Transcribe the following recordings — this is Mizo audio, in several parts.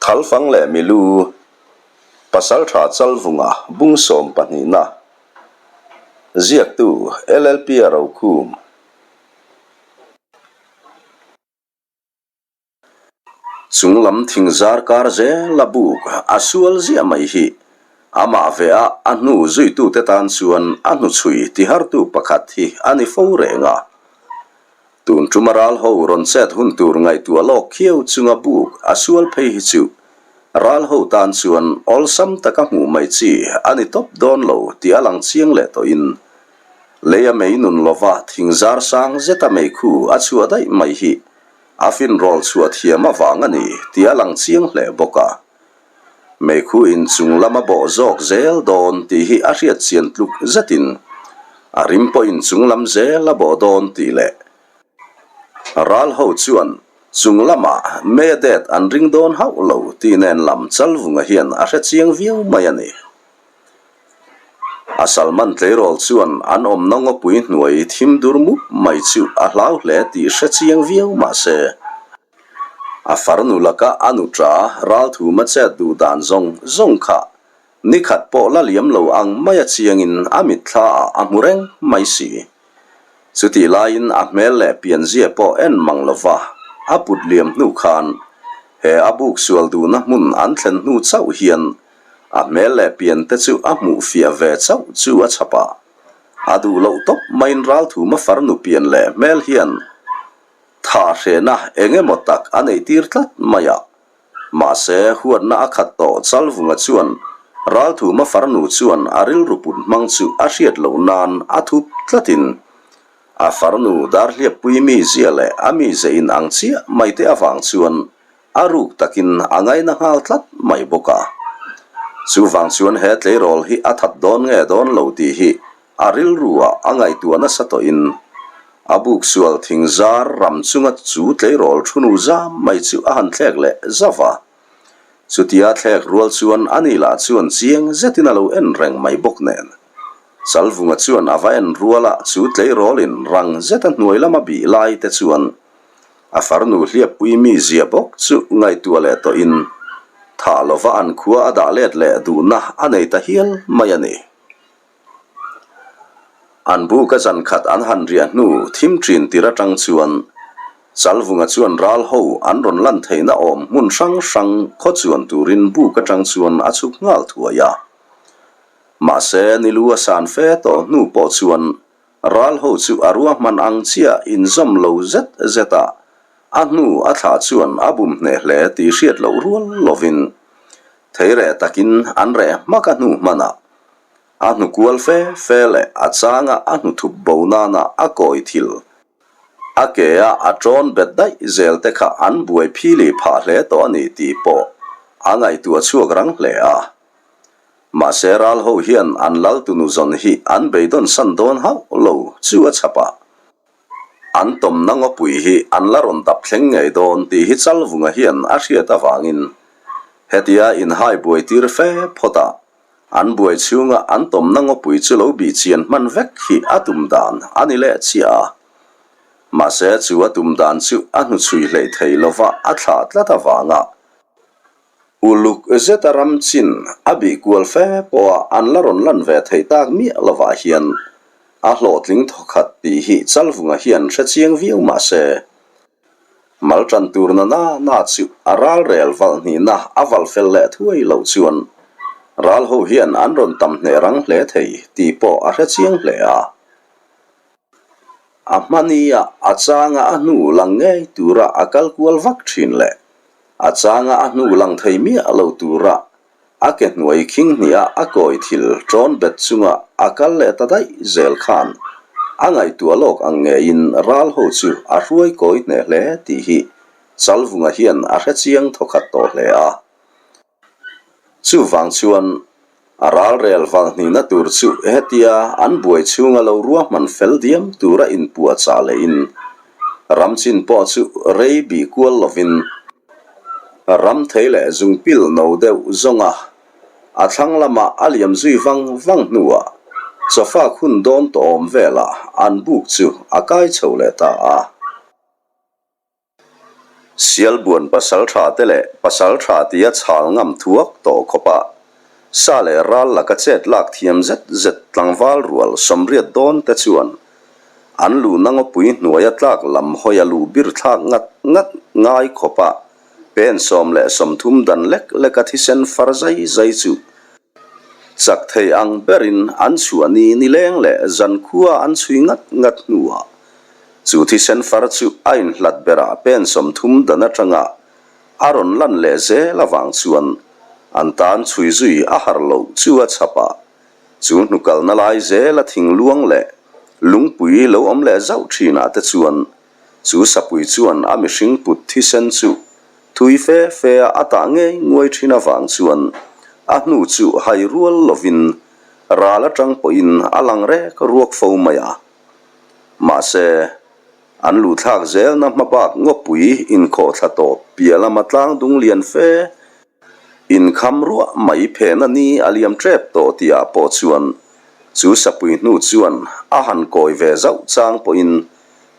Khalfang leh Milu, Pasaltha Chalvunga bung sawmpahnihna, Ziaktu LLP a rokhum. Chung lam thing zar kar zel a buk a sual ziah mai hi amah ve a a hnu zuitute tan chuan a hnuchhui tihartu pakhat hi a ni fo reng a. Tun tuma ral ho rawn chet hun tur ngaihtuah lawk khiau chunga buk a sual phei hi chu ral ho tan chuan awlsam taka hmuh mai chi a ni tawp dawn lo tih a lang chiang leh tawhin lei a mei nun lova thing zar sang zeta meikhu a chhuah daih mai hi A finrawl chhuah thiam avang a ni tih a lang chiang hle bawk a. Meikhu in chung lam a bawh zawk zel dawn tih hi a hriat chian tluk zetin a rim pawh in chung lam zel a bawh dawn tih leh ral ho chuan chung lamah me det an ring dawn hauh lo tih nen lam Chalvunga hian a hre chiang viau mai a ni. A Salman tleirawl chuan an awmna ngawpui hnuai thim dur mup mai chu a hlau hle tih hre chiang viau mah se, a farnu laka a nuṭa ralthuma chet duh dan zawng zawng kha nikhat pawh la liam lo ang maia chiangin a mitthla ah a hmu reng mai si. Chutih laiin a hmel leh pianzia pawh en mang lova a put liam hnu khan he a buk sual duhna hmun an thlen hnu chauh hian A hmel leh pian te chu a hmuh fiah ve chauh chu a chhap a, a duh loh tawp maiin ralthuma farnu pian leh hmel hian tha hrehna eng emaw tak a neih tir tlat mai a. Mahse, huatna a khat tawh Chalvunga chuan ralthuma farnu chuan a rilru put hmang chu a hriat loh nan a thup tlatin a farnu darhliappui mizia leh a mize in ang chiah mai te avang chuan A ruk takin a ngaina nghal tlat mai bawk a. Chuvang chuan he tleirawl hi a that dawn nge dawn lo tih hi a rilruah a ngaihtuah nasa tawhin a buk sual thing zar ram chunga chu tleirawl thunu zam mai chu a han thlek leh zauh a. Chutia thlek rual chuan ani lah chuan chiang zetin a lo en reng mai bawk nen. Chalvunga chuan a va en ruala chu tleirawlin rang zeta hnuai lama bih lai te chuan A farnu hliappui mi zia bawk chu ngaihtuah leh tawhin thah lova an khua a dah let leh duhna a nei ta hial mai a ni. An buka zan khat an han riah hnu thim ṭin tir aṭang chuan Chalvunga chuan ral ho an rawn lan theihna awm hmun hrang hrang khaw chuan turin buk aṭang chuan a chhuk nghal thuai a. Mahse, nilu a san fe tawh hnu pawh chuan Ral ho chu a ruahman ang chiah inzawm lo zet zet a, a hnu a thlah chuan a bum hneh hle tih hriat loh rual lovin thei reh takin an reh hmak a hnu hman a, a hnu kual fe fe leh a changa a hnu thup bo nana a kawi thil a ke a a tawn bet daih zel te kha an buai phili phah hle tawh a ni tih pawh a ngaihtuah chhuak rang hle a. Mahse ral ho hian an lal tunu zawn hi an beidawn san dawn hauh lo chu a chhap a. An tawmna ngawpui hi an la rawn dap thleng ngei dawn tih hi Chalvunga hian a hriat avangin hetia inhai buai tir fe phawt a, an buai chhunga an tawmna ngawpui chu lo bih chian hman vek hi a tum dan a ni leh chiah a. Mahse chu a tum dan chu a hnuchhui hleih thei lova a thlah tlat avanga Uluk zeta ram chin a bih kual fe pawha an la rawn lan ve theih tak miah lovah hian a hlawhtling thawkhat tih hi Chalvunga hian hre chiang viau mah se, mal tan tur na na na chu a ral rel valh hnihna a valh fel leh thuai loh chuan ral ho hian an rawn tam hneh rang hle thei tih pawh a hre chiang hle a. A hmania a changa a hnu lang ngei tura a kal kual vak thin leh a changa a hnu lang thei miah lo tura a ke hnuai khing hniha a kawi thil ṭawn bet chunga a kal leh ta daih zel khan a ngaihtuah lawk ang ngeiin ral ho chu a hruai kawi hneh hle tih hi Chalvunga hian a hre chiang thawkhat tawh hle a. Chuvang chuan a ralrel valhnihna tur chu hetia an buai chhunga lo ruahman fel diam tura inpuah chah lehin ram chin pawh chu rei bih kual lovin ram thei leh zungpil no deuh zawnga a thlang lamah a liam zui vang vang hnuah chawfak hun dawn tawh awm velah an buk chu a kai chho leh ta a. Sialbuan pasaltha te leh pasaltha tia chhal ngam thuak tawh khawpa sa leh ral laka chet lak thiam zet zet tlangval rual 80 dawn te chuan an luhna ngawpui hnuaia tlak lam hawia luh bir thlak ngat ngat ngai khawpa pen 130 dan lek leka thisen far zai zai chu chak thei ang berin an chhuah ni nileng leh zankhua an chhui ngat ngat hnuah Chu thisen far chu a inhlat berah pen 30 dan atanga a rawn lan leh zel avang chuan an tan chhui zui a har loh chu a chhap a. Chu hnukalna lai zela thingluang leh lungpui lo awm leh zauh thinah te chuan chu sapui chuan a mihring put thisen chu thui fe fe a a tah ngei nguai thin avang chuan a hnu chu hai rual lovin ral atang pawhin a lang rek ruak fo mai a. Mahse, an luhthlak zelna hmabak ngawpui inkhawhthla tawp piah lama tlang dung lian fe inkham ruah mai phehna ni a liam tep tawh tihah pawh chuan chu sapui hnu chuan a han kawi ve zauh chang pawhin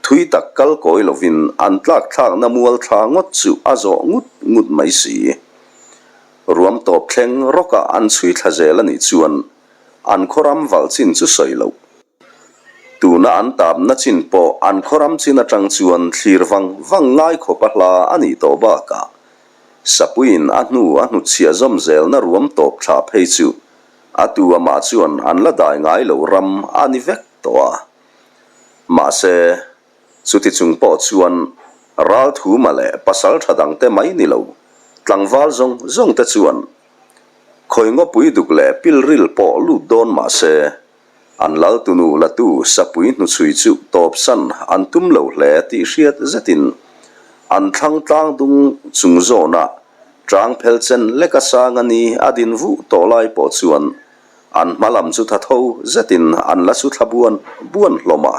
thui tak kal kawi lovin an tlak thlakna mual thla ngawt chu a zawh ngut ngut mai si. Ruam tawp thleng rawkah an chhui thla zel a nih chuan an khawram valh chin chu sawi loh. Tuna an tapna chin pawh an khawram chin atang chuan thlir vang vang ngai khawp a hla a nih tawh bakah Sapuiin a hnu a hnutchhiah zawm zelna ruam tawp thla phei chu a tu amah chuan an la dai ngai lo ram a ni vek tawh a. Mahse, chuti chung pawh chuan Ralthuma leh pasal tha dangte mai ni lo tlangval zawng zawngte chuan khawi ngawpui duk leh pilril pawh lut dawn mahse, An lal tunu latu sapui hnuchhui chu tawpsan an tum lo hle tih hriat zetin an thlang tlang dung chung zawna tang phel chen leka sang a ni a din vuh tawh lai pawh chuan an hma lam chu tha tho zetin an la chu thla buan buan hlawm a.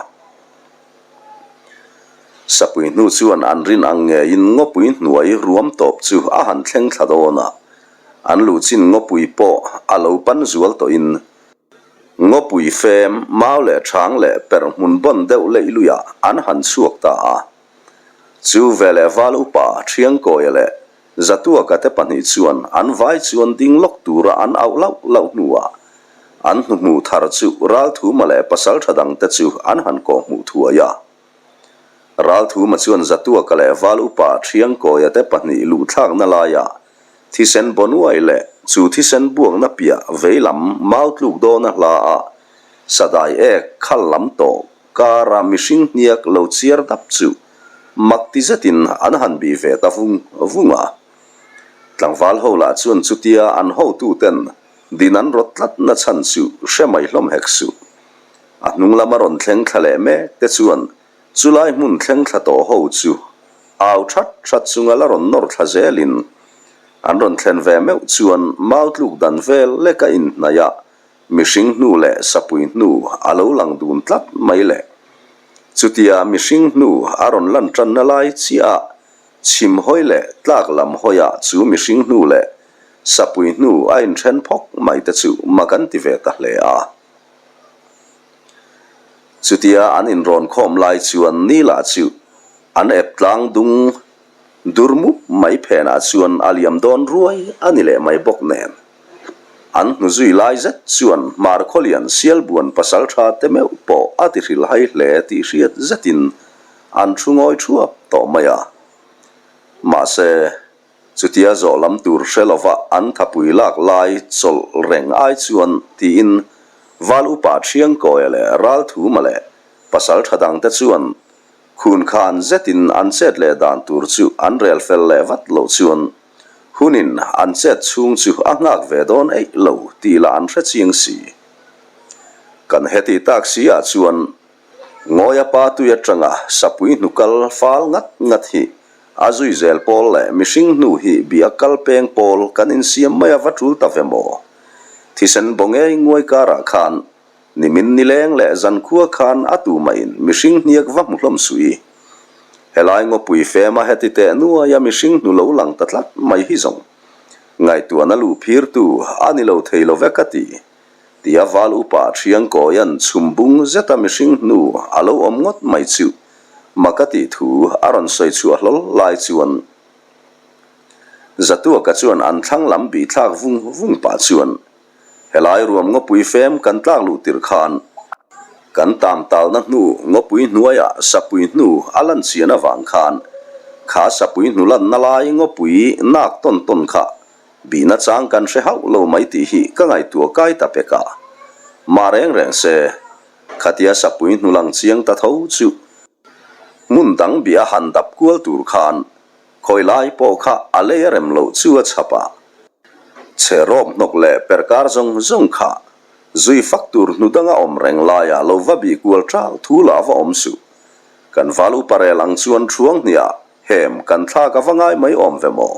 Sapui hnu chuan an rin ang ngeiin ngawpui hnuai ruam tawp chu a han thleng thla dawn a, an luhchin ngawpui pawh a lo pan zual tawhin Ngawpui fem, mau leh chang leh perh hmun bawn deuh leih luiah an han chhuak ta a. Chu veleh val upa Thiangkawia leh Zatuaka te pahnih chuan an vai chuan ding lawk tura an auh lauh lauh hnuah an hnuhmuh thar chu Ralthuma leh pasaltha dangte chu an han kawhhmuh thuai a. Ralthuma chuan Zatuaka leh val upa Thiangkawia te pahnih luhthlakna laiah Thisen baw nuai leh chu thisen buakna piah vei lam mau tluk dawna hla a sadai ek khal lam tawh kara mihring hniak lo chiar dap chu mak ti zetin an han bih ve ta vung vung a. Tlangval ho lah chuan chutia an hotuten din an rawt tlat na chhan chu hre mai hlawm hek suh. A hnung lama rawn thleng thla leh mek te chuan Chulai hmun thleng thla tawh ho chu au that that chunga la rawn nawr thla zelin an rawn thlen ve meuh chuan mau tluk dan vel leka inhnaih a mihring hnu leh sapui hnu a lo lang dun tlat mai le. Chutia mihring hnu a rawn lan tanna lai chiah a chhim hawi leh tlak lam hawiah chu mihring hnu leh sapui hnu a inthen phawk mai te chu mak an ti ve ta hle a. Chutia an inrawn khawm lai chuan Nila chu an ep tlang dung dur mup mai phenah chuan a liam dawn ruai a ni leh mai bawk nen. An hnu zui lai zet chuan Hmar Khawlian Sialbuan pasal tha te meuh pawh a ti hrilhai hle tih hriat zetin an thu ngawi thuap tawh mai a. Mahse. Chutia zawh lam tur hre lova an thapui lak lai chawlh reng ai chuan tiin Val Upa Thiangkawia leh Ralthuma leh pasal tha dangte chuan khun khan zetin an chet leh dan tur chu an rel fel leh vat loh chuan hunin an chet chhung chu a nghak ve dawn eih lo tih lah an hre chiang si. Kan heti tak si ah chuan Ngawia pa tui atanga sapui hnu kal fal ngat ngat hi a zui zel pawl leh mihring hnu hi bia kal peng pawl kan insiam mai a va tul ta ve maw? Thisen baw ngei nguai karah khan nimin nileng leh zankhua khan a tumahin mihring hniak va hmu hlawm suh i. Helai ngawpui fema heti teh nuaia mihring hnu lo lang ta tlat mai hi zawng ngaihtuahna luh phirtu a ni lo thei lo ve ka ti. Tia val upa Thiangkawia'n chhum bung zeta mihring hnu a lo awm ngawt mai chu mak a tih thu a rawn sawi chhuah hlawl lai chuan. Zatuaka chuan an thlang lam bih thlak vung vung pah chuan, Helai ruam ngawpui fem kan tlak luh tirh khan kan tam talna hnu ngawpui hnuaiah sapui hnu a lan chian avang khan kha sapui hnu lanna lai ngawpui nak tawn tawn kha bihna chang kan hre hauh lo mai tih hi ka ngaihtuah kai ta pek a. Mah reng reng se, khatia sapui hnu lang chiang ta tho chu hmun dang bih a han dap kual tur khan Khawi lai pawh kha a lei a rem loh chu a chhap a, chhe rawp hnawk leh per kar zawng zawng kha zui fak tur hnu danga awm reng laia lo va bih kual ṭak thu lah va awm suh. Kan val upa rel ang chuan ṭhuang hniah hem kan thlak a va ngai mai awm ve maw?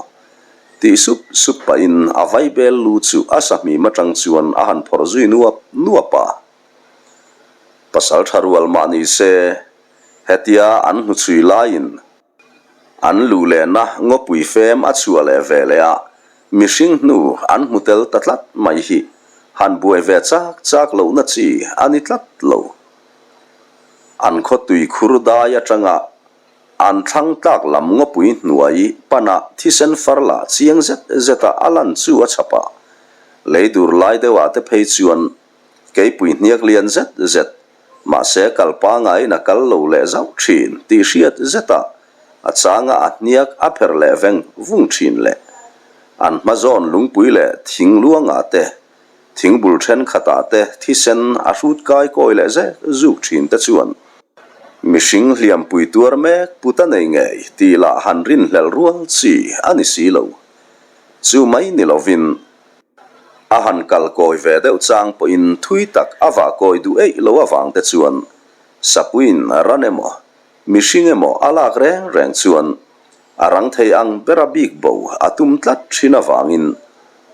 Tih sup sup pahin a vaibel lu chu a sahmim aṭang chuan a han phawrh zui nuap nuap a. Pasal ṭha rual mah ni se, hetia an hnuchhui laiin An luh lehna ngawpui fem a chhuah leh ve leh a, mihring hnu an hmu tel ta tlat mai hi han buai ve chak chak lohna chi a ni tlat lo. An khawtui khur dai atanga an thlang tlak lam ngawpui hnuai pana thisen far lah chiang zet zeta a lan chu a chhap a, lei dur lai deuhah te phei chuan keipui hniak lian zet zet Mahse kal pangaiin a kal lo leh zauh thin tih hriat zeta a changa a hniak a pher leh veng vung thin leh an hma zawn lungpui leh thing luangah te, thing bul thenkhatah te thisen a hrut kai kawi leh zek zuk thin te chuan mihring hliampui tuar mek put a nei ngei tih lah han rinhlelh rual chi a ni si lo. Chu mai ni lovin A han kal kawi ve deuh chang pawhin thui tak a vah kawi duh eih lo avang te chuan Sapuiin ran emaw, mihring emaw a lak reng reng chuan a rang thei ang bera bik bo a tum tlat thin avangin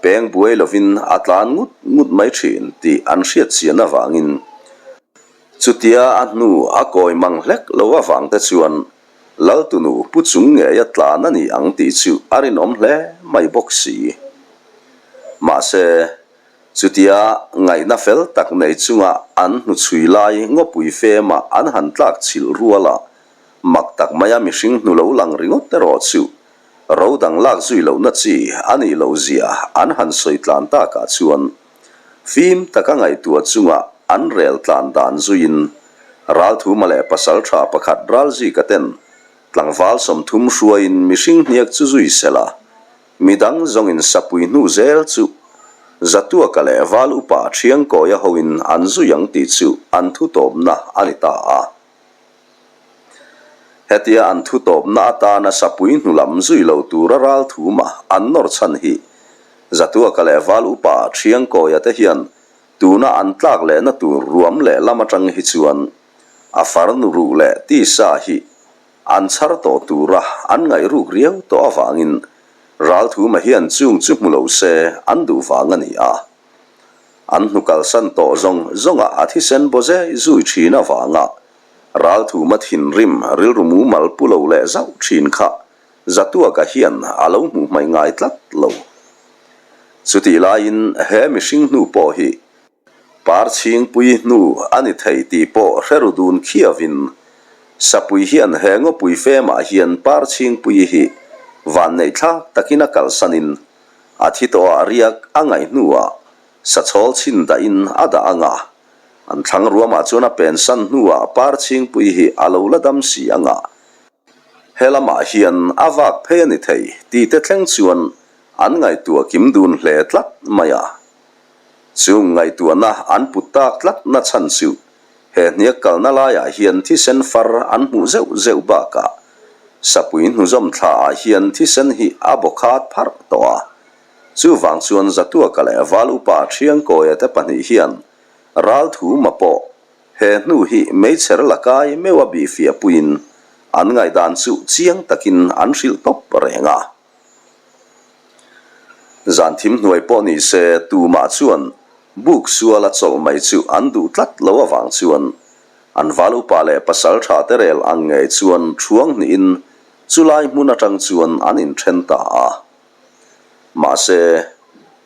peng buai lovin a tlan ngut ngut mai thin tih an hriat chian avangin chutia a hnu a kawi mang hlek lo avang te chuan Laltunu pu chung ngeia tlan a ni ang tih chu a rinawm hle mai bawk si. Mahse, chutia ngaihna fel tak nei chunga an hnuchhui lai ngawpui fema an han tlak chhilh ruala mak tak maia mihring hnu lo lang ringawt erawh chu ro dang lak zui lohna chi a nih loh zia an han sawi tlan takah chuan Fim taka ngaihtuah chunga an rel tlan dan zuiin Ralthuma leh pasaltha pakhat Ralzika ten tlangval 30 hruaiin mihring hniak chu zui sel a, midang zawngin sapui hnu zel chu Zatuaka leh Val Upa Thiangkawia hoin an zui ang tih chu an thutawpna a ni ta a. Hetia an thutawpna atana sapui hnu lam zui lo tura Ralthuma an nawr chhan hi Zatuaka leh Val Upa Thiangkawia te hian tuna an tlak lehna tur ruam leh lam atang hi chuan a farnu ruh leh tisa hi an chhar tawh tura an ngaih ruk riau tawh avangin Ralthuma hian chung chu hmu lo se an duh vang a ni a. An hnu kalsan tawh zawng zawnga a thisen baw zeh zui thin avanga Ralthuma thinrim rilru mumal pu lo leh zauh thin kha Zatuaka hian a lo hmuh hmaih ngai tlat lo. Chutih laiin he mihring hnu pawh hi Parchhingpui hnu a ni thei tih pawh hre ru dun khiavin Sapui hian he ngawpui femah hian Parchhingpui hi vanneih thlak takin a kalsanin a thi tawhah riak a ngaih hnuah sachawl chhin dahin a dah ang a, an thlang ruamah chuan a pensan hnuah Parchhingpui hi a lo la dam si ang a. He lamah hian a vak phei a ni thei tih te thleng chuan an ngaihtuah kim dun hle tlat mai a. Chung ngaihtuahna an put tak tlat na chhan chu he hniak kalna laiah hian thisen far an hmuh zeuh zeuh bakah sapui hnuzawm thlaah hian thisen hi a baw khat pharh tawh a. Chuvang chuan Zatuaka leh Val Upa Thiangkawia te pahnih hian Ralthuma pawh He hnu hi meichher lakai meuh a bihfiah puiin an ngaihdan chu chiang takin an hrilh tawp reng a. Zan thim hnuai pawh ni se tumah chuan buk sual a chawlh mai chu an duh tlat lo avang chuan an val upa leh pasal tha te rel ang ngei chuan thuang hnihin chulai hmun atang chuan an inthen ta a. Mahse,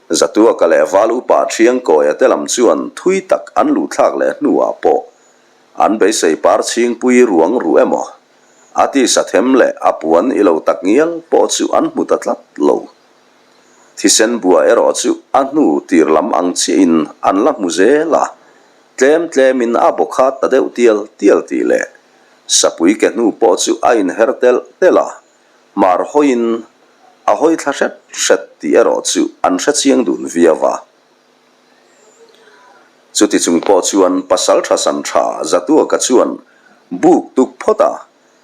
Zatuaka leh Val Upa Thiangkawia te lam chuan thui tak an luh thlak leh hnuah pawh an beisei par chhingpui ruang ruh emaw, a tisa them leh a puan i lo tak ngial pawh chu an hmu ta tlat lo. Thisen bua erawh chu a hnu tir lam ang chiahin an la hmu zel a, tlem tlemin a baw khat ta deuh tial tial tih leh sapui ke hnu pawh chu a inher telh telh a, hmar hawiin a hawi thla hret hret tih erawh chu an hre chiang dun viau a. Chuti chung pawh chuan pasal tha san tha Zatuaka chuan buk tuk phawt a,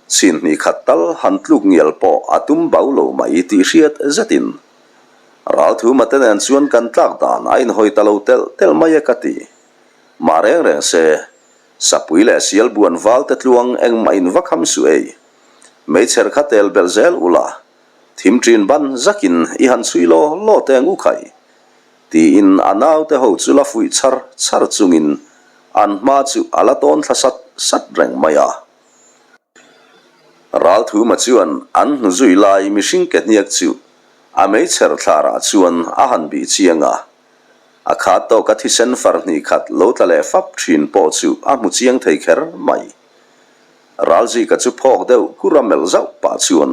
Chhin hnih khat tal han tluk ngial pawh a tum bau lo mai tih hriat zetin Ralthuma te nen chuan kan tlak dan a inhawi ta lo telh telh mai e ka ti. Mah reng reng se, Sapui leh Sialbuan val te tluang engmah in va kham suh ei. Meichher kha tel belh zel ula, thim ṭin ban zakin i han chhui law law teng u khai. Tiin a naute ho chu la fuih char char chungin an hma chu a la tawn thla sat sat reng mai a. Ralthuma chuan an hnu zui lai mihring ke hniak chu a meichher thlarah chuan a han bih chiang a. A khat tawka thisen far hnih khat lo tla leh fap thin pawh chu a hmu chiang thei kher mai. Ralzika chu phawk deuh kur a melh zauh pah chuan,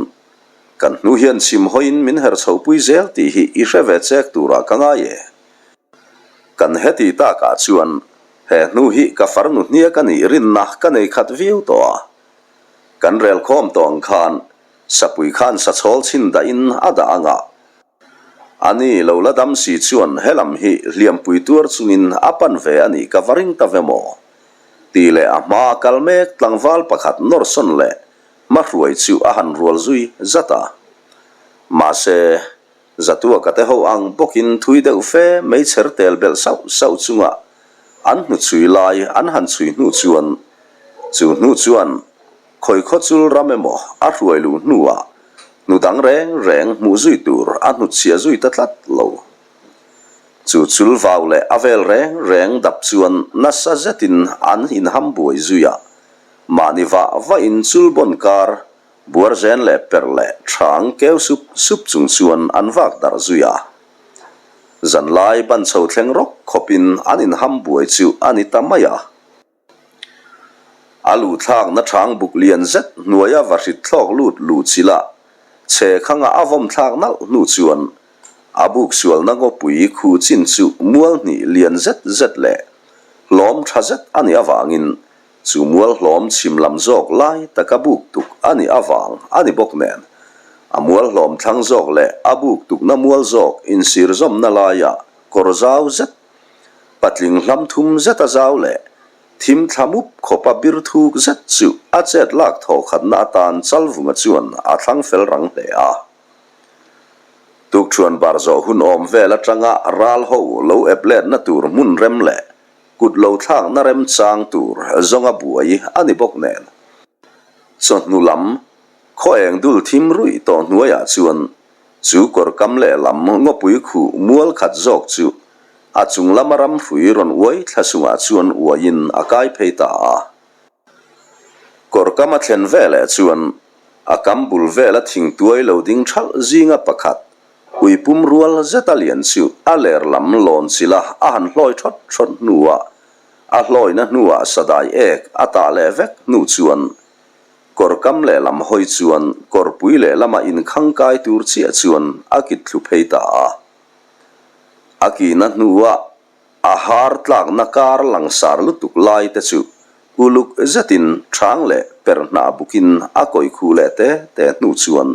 Kan hnu hian chhim hawiin min her chhohpui zel tih hi i hre ve chek turah ka ngai e. Kan heti takah chuan he hnu hi ka farnu hniak a nih rinna ka nei khat viau tawh a. Kan rel khawm tawh ang khan sapui khan sachhawl chhin dahin a dah ang a. Ani lo la dam si chuan helam hi hliampui tuar chungin a pan ve a nih ka va ring ta ve maw? Tih leh a hmaa kal mek tlangval pakhat nawrsawn leh hmahruai chu a han rual zui zat a. Mahse. Zatuaka te ho ang bawkin thui deuh fe meichher tel belh sauh sauh chunga an hnu chhui lai an han chhui hnu chuan chu hnu chuan khawi khaw chul ram emaw a hruai luh hnuah hnu dang reng reng hmuh zui tur a hnutchhiah zui ta tlat lo. Chu chul vau leh a vel reng reng dap chuan nasa zetin an inham buai zui a, mahni vah vahin chul bawn kar Buar zen leh perh leh thang keu sup sup chung chuan an vak darh zui a. Zanlai ban chho thleng rawk khawpin an inham buai chu a ni ta mai a. A luhthlakna thang buk lian zet hnuaia va hrit thlawk lut luh chila chhe khanga a vawm thlak nalh hnu chuan a buk sualna ngawpui khu chin chu mual hnih lian zet zet leh hlawm tha zet a nih avangin Chu mual hlawm chhim lam zawk lai taka buk tuk a nih avang a ni bawk nen, a mual hlawm thlang zawk leh a buk tukna mual zawk insir zawmna laia kawr zau zet, patling hlam thum zeta zau leh thim thla mup khawpa bir thuk zet chu a chet lak thaw khatna atan Chalvunga chuan a thlang fel rang hle a. Tukṭhuan bar zawh hun awm vel aṭanga ral ho lo ep letna tur hmun rem leh Kut lo thlakna remchang tur zawnga buai a ni bawk nen. Chawhnu lam, khaw eng dul thim ruih tawh hnuaiah chuan chu kawr kam lehlam ngawpui khuh mual khat zawk chu a chung lama ramhrui rawn uai thla sungah chuan uaiin a kai phei ta a. Kawr kam a thlen veleh chuan a kam bul vela thingtuai lo ding thalh zinga pakhat Ui pum rual zeta lian chu a ler lam lawn chila a han hlawi thawt thawt hnuah a hlawina hnuah sadai ek a tah leh vek hnu chuan kawr kam lehlam hawi chuan kawrpui lehlama inkhang kai tur chiah chuan a kit thlu phei ta a. A kihna hnuah A har tlakna kar langsar lutuk lai te chu uluk zetin chang leh per hnah bukin a kawi khu leh te te hnu chuan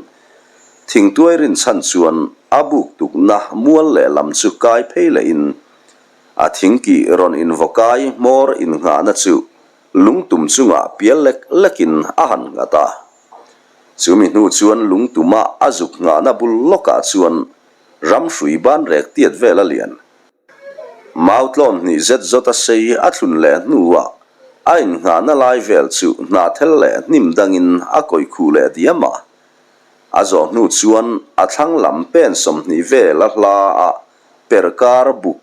thingtuai rinchhan chuan a buk tukna mual lehlam chu kai phei lehin a thingkih rawn invawkai hmawr innghahna chu lungtum chungah pial lek lekin a han nghat a. Chumi hnu chuan lungtuma a zuk nghahna bul lawkah chuan ramhrui banrek tiat vel a lian. Mau tlawn hnih zet zawt a sei a thlun leh hnuah a innghahna lai vel chu hnahthel leh hnim dangin a kawi khuh leh diam a. A zawh hnu chuan a thlang lam pen 20 vel a hla a per kar buk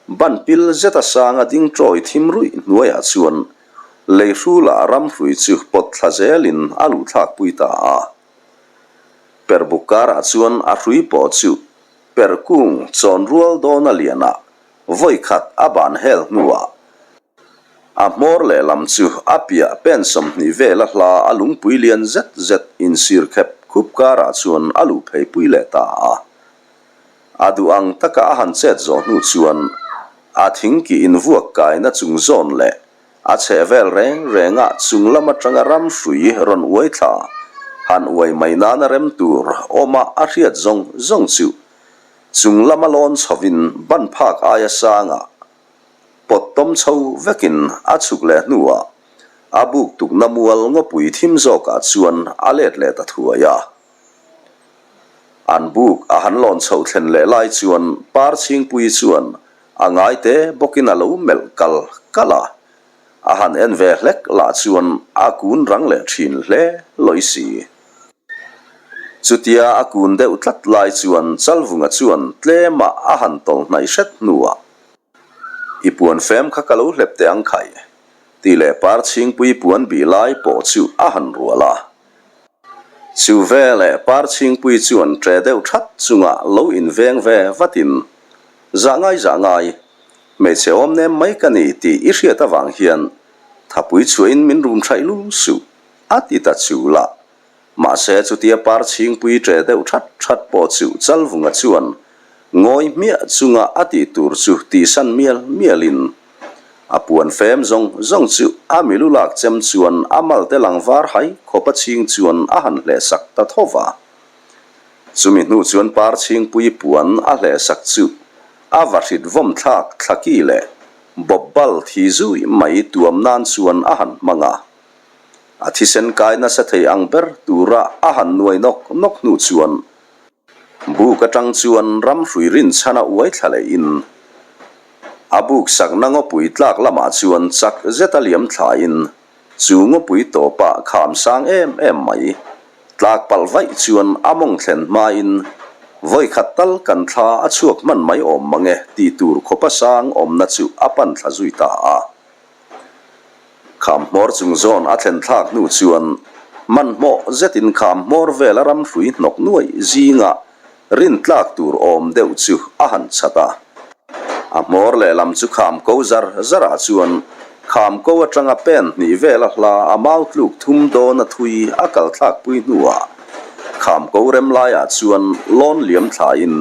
ban pil zet a sanga ding tawi thim ruih hnuaiah chuan lei hrulah ramhrui chu pawt thla zelin a luhthlak pui ta a. Per buk karah chuan a hrui pawh chu Perkung chawn rual dawn a lian a, vawi khat a ban hel hnuah a hmawr lehlam chu a piah pen 20 vel a hla a lungpui lian zet zet insir khep khup karah chuan a luh phei pui leh ta a. A duh ang taka a han chet zawh hnu chuan a thingkih invuak kaina chung zawn leh a chhehvel reng rengah chung lam atanga ram hrui rawn uai thla han uai mai nana rem tur awma a hriat zawng zawng chu chung lama lawn chhovin ban phak aia sangah pawt tawm chho vekin a chhuk leh hnuah a buk tukna mual ngawpui thim zawkah chuan a let leh ta thuai a. An buk a han lawn chhoh thlen leh lai chuan Parchhingpuii chuan a ngaite bawkin a lo melh kal kal a, a han en ve hlek lah chuan a kun rang leh thin hle lawi si. Chutia a kun deuh tlat lai chuan Chalvunga chuan tlemah a han tawlh hnaih hret hnuah, I puan fem kha ka lo hlep teh ang khai, tih leh Parchhingpuii puan bih lai pawh chu a han rual a. Chu veleh Parchhingpui chuan ṭe deuh ṭhat chunga lo inveng ve vatin, Zah ngai zah ngai, hmeichhe awm nem mai ka ni tih i hriat avang hian thapui chhuahin min rum ṭhaih lul suh, a ti ta chul a. Mahse chutia Parchhingpui ṭe deuh ṭhat ṭhat pawh chu Chalvunga chuan Ngawi hmiah chunga a tih tur chu tihsan mial mialin a puan fem zawng zawng chu a milu lak chem chuan a malte lang var hai khawpa chhing chuan a han hlehsak ta tho va. Chumi hnu chuan par chhingpui puan a hlehsak chu a vahrit vawm thlak thlaki leh bawp bal thi zui mai tuam nan chuan a han hmang a. A thisen kai nasa thei ang ber tura a han nuai nawk nawk hnu chuan Buk atang chuan ramhrui rinchhana uai thla lehin a buk sakna ngawpui tlak lamah chuan chak zeta liam thlain chu ngawpui tawpah kham sang em em mai. Tlak palh vaih chuan a mawng thlen hmain vawi khat tal kan thla a chhuak hman mai awm mang e tih tur khawpa sang awmna chu a pan thla zui ta a. Kham hmawr chung zawn a thlen thlak hnu chuan hmanhmawh zetin kham hmawr vela ram hrui hnawk nuaih zingah rin tlak tur awm deuh chu a han chhat a. A hmawr lehlam chu kham ko zar zarah chuan kham ko atanga pen hnih vela hla a mau tluk thum dawn a thui a kal thlak pui hnuah kham ko rem laiah chuan lawn liam thlain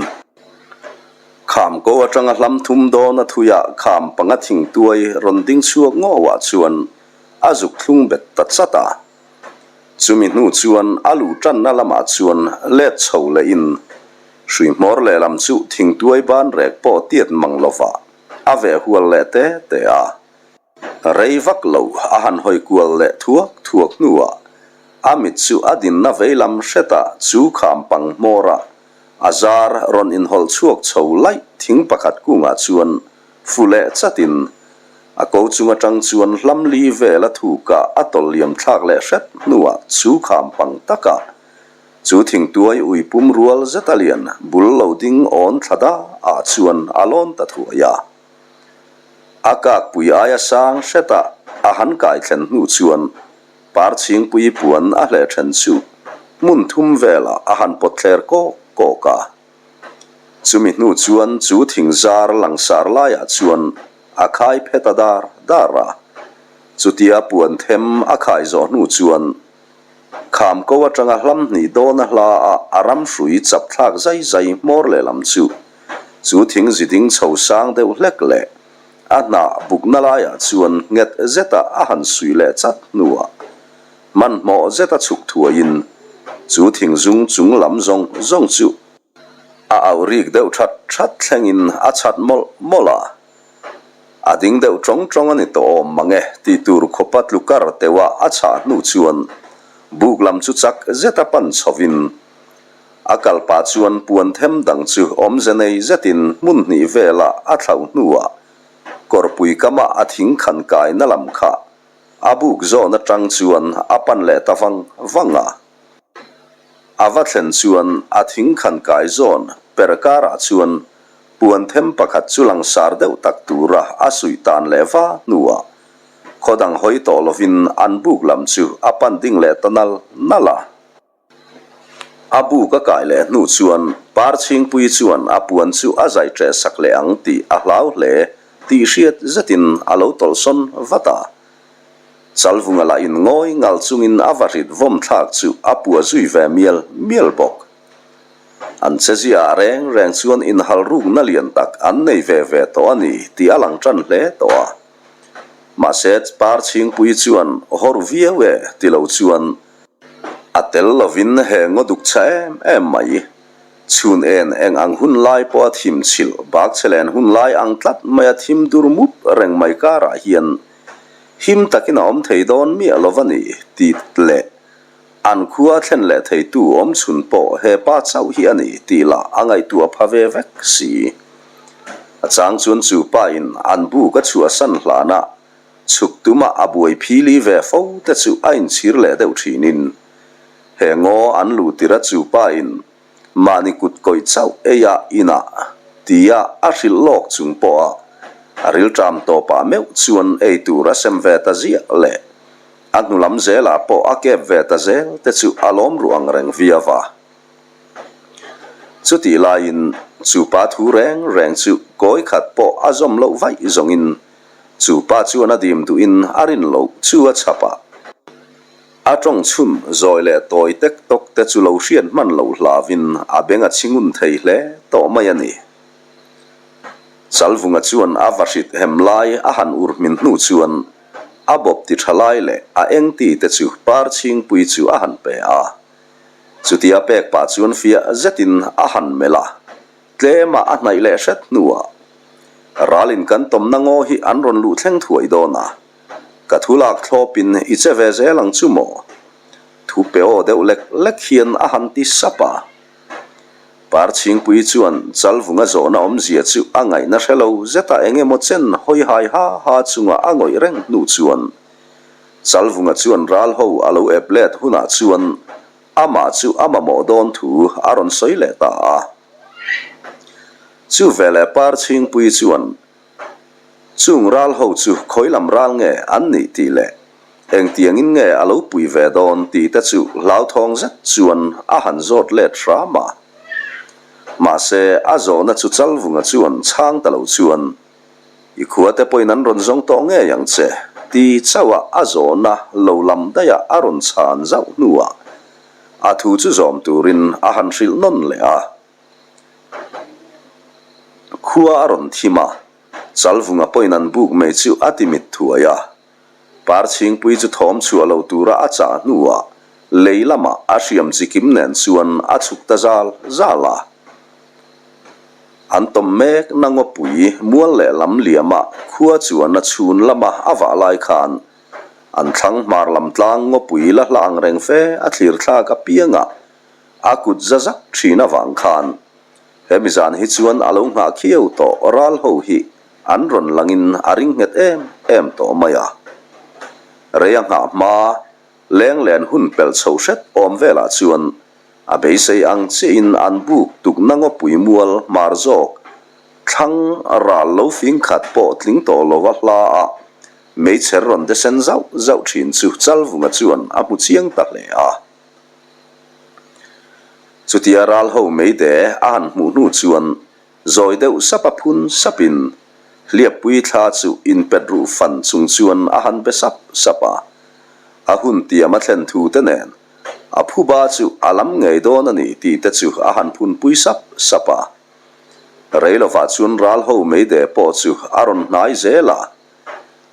Kham ko atanga hlam thum dawn a thuiah kham panga thing tuai rawn ding chhuak ngawah chuan a zuk thlung bet ta chat a. Chumi hnu chuan a luh tanna lamah chuan let chho lehin hrui hmawr lehlam chu thing tuai ban rek pawh tiat mang lovah a veh hual leh te te a. Rei vak lo a han hawi kual leh thuak thuak hnuah a mit chu a dinna veilam hretah chu kham pang hmawrah a zar rawn inhawlh chhuak chho laih thing pakhat kungah chuan fu leh chatin a ko chung atang chuan hlam li vel a thukah a tawlh liam thlak leh hret hnuah chu kham pang takah chu thingtuai ui pum rual zeta lian bul lo ding awn thla da ah chuan a lawn ta thuai a. A kakpui aia sang hretah a han kai thlen hnu chuan Parchhingpui puan a hleh then chu hmun thum velah a han pawt thler kawk kawk a. Chumi hnu chuan chu thing zar langsar laiah chuan a khai phet a dar dar a. Chutia puan them a khai zawh hnu chuan Kham ko atanga hlam hnih dawna hla a a ram hrui chap thlak zai zai hmawr lehlam chu chu thing ziding chho sang deuh hlek leh a hnah bukna laiah chuan nghet zeta a han suih leh chat hnuah hmanhmawh zeta chhuk thuaiin chu thing zung chung lam zawng zawng chu A auh rik deuh that that thlengin a chhat mawlh mawlh a, a ding deuh tawng tawng a ni tawh awm mang e tih tur khawpa tlu kar teuha a chhah hnu chuan buk lam chu chak zeta pan chhovin a kal pah chuan puan them dang chu awmze nei zetin hmun hnih vela a thlauh hnuah kawrpui kama a thing khan kaina lam kha a buk zawn atang chuan a pan leh ta vang vang a. A va thlen chuan a thing khan kai zawn per karah chuan puan them pakhat chu langsar deuh tak tura a suih tan leh va hnuah khaw dang hawi tawh lovin an buk lam chu a pan ding leh ta nal nal a. A buk a kai leh hnu chuan Parchhingpui chuan a puan chu a zai ṭeh sak leh ang tih a hlau hle tih hriat zetin a lo tawlhsawn vat a. Chalvunga lah in ngawi ngal chungin a va hrit vawm thlak chu a pua zui ve mial mial bawk. An cheziaah reng reng chuan inhal rukna lian tak an nei ve ve tawh a ni tih a lang tan hle tawh a. Mahse, Parchhingpuii chuan hawr viau e ti lo chuan a tel lovin he ngaw duk chha em em mai. Chhun en eng ang hun lai pawha thim chhilh bak che len hun lai ang tlat maia thim dur mup reng mai karah hian him takin a awm thei dawn miah lo va ni tih leh an khua thlen leh theitu awm chhun pawh he pa chauh hi a ni tih lah a ngaihtuah pha ve vek si. A chang chuan chu pa in an buk a chhuahsan hlana chhuk tuma a buai phili ve fo te chu a inchhir leh deuh thinin He ngaw an luh tir a chu pa in mahni kut kawih chauh ei a inah tia a hrilh lawk chung pawh a a rilṭam tawpah meuh chuan ei tur a sem ve ta ziah leh a hnu lam zelah pawh a kep ve ta zel te chu a lawm ruh ang reng viau a. Chutih laiin chu pa thu reng reng chu kawi khat pawh a zawm loh vaih zawngin chu pa chuan a dim duhin a rin loh chu a chhap a. A tawng chhun zawi leh tawi tek tawk te chu lo hriat hman loh hlauin a beng a chhingun thei hle tawh mai a ni. Chalvunga chuan a vahrit hem lai a han ur hmin hnu chuan a bawp ti tha lai leh a eng ti te chu Parchhingpui chu a han pe a. Chutia pek pah chuan fiah zetin a han melh a, tlema a hnaih leh hret hnuah ralin kan tawmna ngaw hi an rawn luh thleng thuai dawn a. Ka thu lak thlawpin i che ve zel ang chu maw? Thu pe aw deuh lek lek hian a han ti sap a. Parchhingpui chuan Chalvunga zawhna awmzia chu a ngaihna hre lo zeta eng emaw chen hawi hai ha ha chunga a ngawih reng hnu chuan Chalvunga chuan ral ho a lo ep let hunah chuan amah chu a mamawh dawn thu a rawn sawi leh ta a. Chu veleh Parchhingpui chuan Chung ral ho chu khawi lam ral nge an nih tih leh engtiangin nge a lo pui ve dawn tih te chu hlauthawng zet chuan a han zawt let hram a. Mahse, a zawhna chu Chalvunga chuan chhang ta lo chuan, I khua te pawhin an rawn zawng tawh ngei ang che, ti chauh a a zawhna lo lam daih a a rawn chhan zauh hnuah a thu chu zawm turin a han hrilh nawn leh a. Khua a rawn thim a, Chalvunga pawhin an buk mai chu a ti mit thuai a. Parchhingpui chu thawm chhuah lo tura a chah hnuah lei lamah a hriam chi kim nen chuan a chhuk ta zal zal a. An tawm mek na ngawpui mual leh lam liama khua chuan a chhun lama a vah lai khan an thlang hmar lam tlang ngawpui la hla ang reng fe a thlir thlak apiangah A kut za zak thin avang khan hemi zan hi chuan a lo nghah khiau tawh ral ho hi an rawn langin a ring nghet em em tawh mai a. Rei a nghah hma leng len hun pelh chho hret awm velah chuan a beisei ang chiahin an buk tukna ngawpui mual hmar zawk thlang ral lo fing khat pawh tling tawh lova hla a meichher rawn de sen zauh zauh thin chu Chalvunga chuan a hmu chiang ta hle a. Chutia ral ho meide a han hmuh hnu chuan zawi deuh sap a phun sapin hliappui thla chu inpet ruh fan chung chuan a han be sap sap a. A hun tiam a thlen thu te nen a phuba chu a lam ngei dawn a ni tih te chu a han phunpui sap sap a. Reilovah chuan ral ho meide pawh chu a rawn hnai zel a,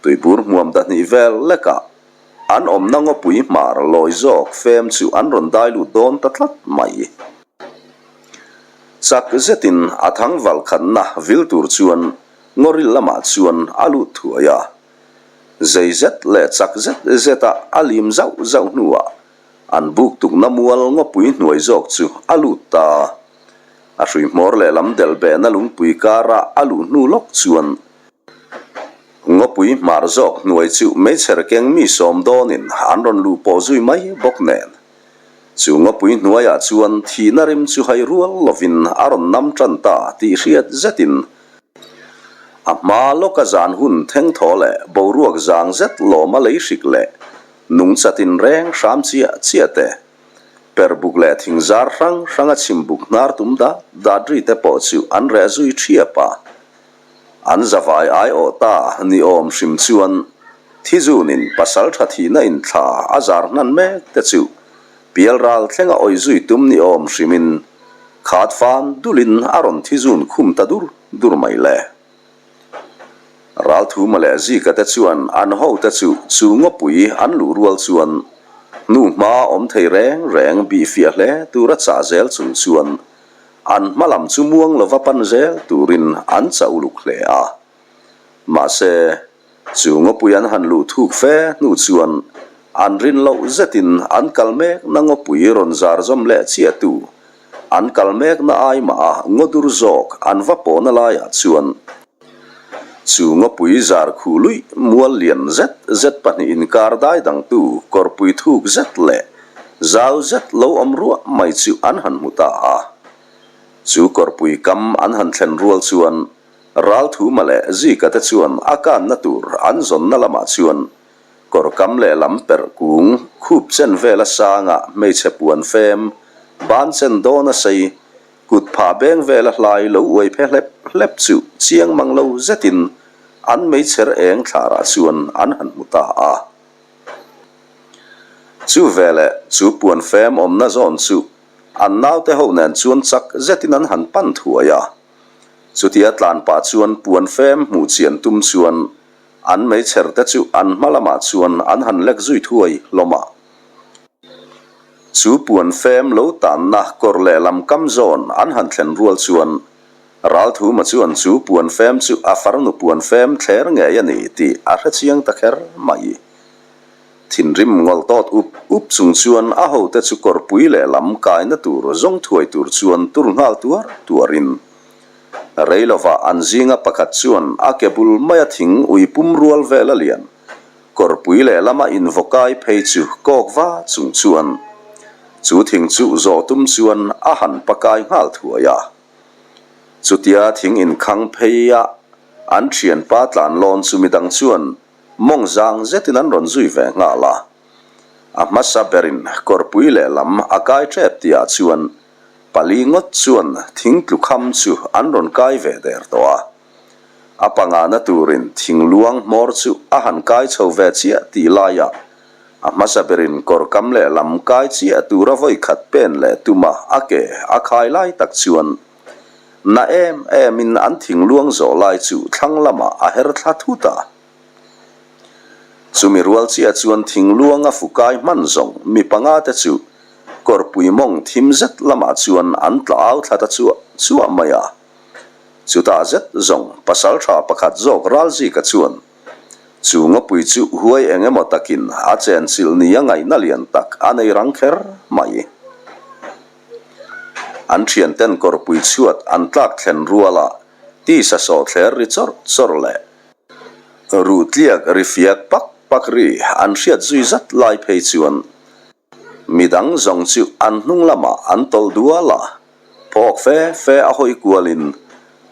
tuibur hmuam dahnih vel lekah An awmna ngawpui hmar lawi zawk fem chu an rawn dai lut dawn ta tlat mai. Chak zetin a thangval khatna vil tur chuan ngawril lamah chuan a lut thuai a. Zei zet leh chak zet zeta a lim zauh zauh hnuah an buk tukna mual ngawpui hnuai zawk chu a lut ta. A hrui hmawr lehlam delh behna lungpui kara a luh hnu lawk chuan Ngawpui hmar zawk hnuai chu meichher keng mi sawm dawnin an rawn luh pawh zui mai bawk nen. Chu ngawpui hnuaiah chuan thihna rim chu hai rual lovin a rawn nam tan ta tih hriat zetin a hma lawka zan hun thengthaw leh boruak zang zet lawma lei hrik leh nungchatin reng hram chiah chiah te, perbuk leh thingzar hrang hranga chhimbuk hnar tum dat dat ri te pawh chu an reh zui thiap a. An zavai aiawh ta ni awm hrim chuan Thizunin pasal tha thihna inthla a zar hnan mek te chu pialral thlenga awih zui tum ni awm hrimin. Khat fan dulin a rawn thi zun khum ta dur dur mai le. Ralthuma leh Zika te chuan an hote chu chu ngawpui an luh rual chuan hnu hma awm thei reng reng bihfiah hle tura chah zel chung chuan an hma lam chu muang lova pan zel turin an chah uluk hle a. Mahse, chu ngawpui an han luh thuk fe hnu chuan an rin loh zetin an kal mekna ngawpui rawn zar zawm leh chiahtu An kal mekna ai mah a ngaw dur zawk an va pawhna laiah chuan chu ngawpui zar khuh luih mual lian zet zet pahnihin kar dai dangtu kawrpui thuk zet leh zau zet lo awm ruah mai chu an han hmu ta a. Chu kawrpui kam an han thlen rual chuan Ralthuma leh Zika te chuan a kanna tur an zawnna lamah chuan Kawr kam lehlam perh kung khup chen vela sanga hmeichhe puan fem, ban chen dawn a sei, kut phah beng vela hlai lo uai phe hlep hlep chu chiang mang lo zetin an meichher eng thlarah chuan an han hmu ta a. Chu veleh chu puan fem awmna zawn chu an naute ho nen chuan chak zetin an han pan thuai a. Chutia tlan pah chuan puan fem hmuh chian tum chuan An meichher te chu an hma lamah chuan an han lek zui thuai hlawm a. Chu puan fem lo tanna kawr lehlam kam zawn an han thlen rual chuan Ralthuma chuan chu puan fem chu a farnu puan fem thler ngei a ni tih a hre chiang ta kher mai. Thinrim ngawlh tawt up up chung chuan a hote chu kawrpui lehlam kaina tur zawng thuai tur chuan tur nghal tuar tuarin Rei lovah an zinga pakhat chuan a ke bul maia thing ui pum rual vel a lian. Kawrpui lehlama invawkai phei chu kawk va chung chuan chu thing chu zawh tum chuan a han pakai nghal thuai a. Chutia thing inkhang phei a an thianpa tlan lawn chu midang chuan mawng zang zetin an rawn zui ve nghal a. A hmasa berin kawrpui lehlam a kai tep tihah chuan Pali ngawt chuan thing tlukham chu an rawn kai ve der tawh a. A pangana turin thing luang hmawr chu a han kai chho ve chiah tih laiah a hmasa berin kawr kam lehlam kai chiah tura vawi khat pen leh tuma a ke a khai lai tak chuan na em emin an thing luang zawh lai chu thlang lamah a her thla thut a. Chumi rual chiah chuan thing luanga fukai hman zawng mi panga te chu Kawrpui mawng thim zet lamah chuan an tla au thla ta chuah chuah mai a. Chutah zet zawng pasal tha pakhat zawk Ralzika chuan chu ngawpui chu huai eng emaw takin a chenchilh nia ngaihna lian tak a nei rang kher mai. An thianten kawrpui chhuat an tlak thlen ruala tisa sawh thler ri chawrh chawrh leh ruh tliak ri fiak pak pak ri an hriat zui zat lai phei chuan Midang zawng chu an hnung lamah an tawlh dual a, phawk fe fe a hawi kualin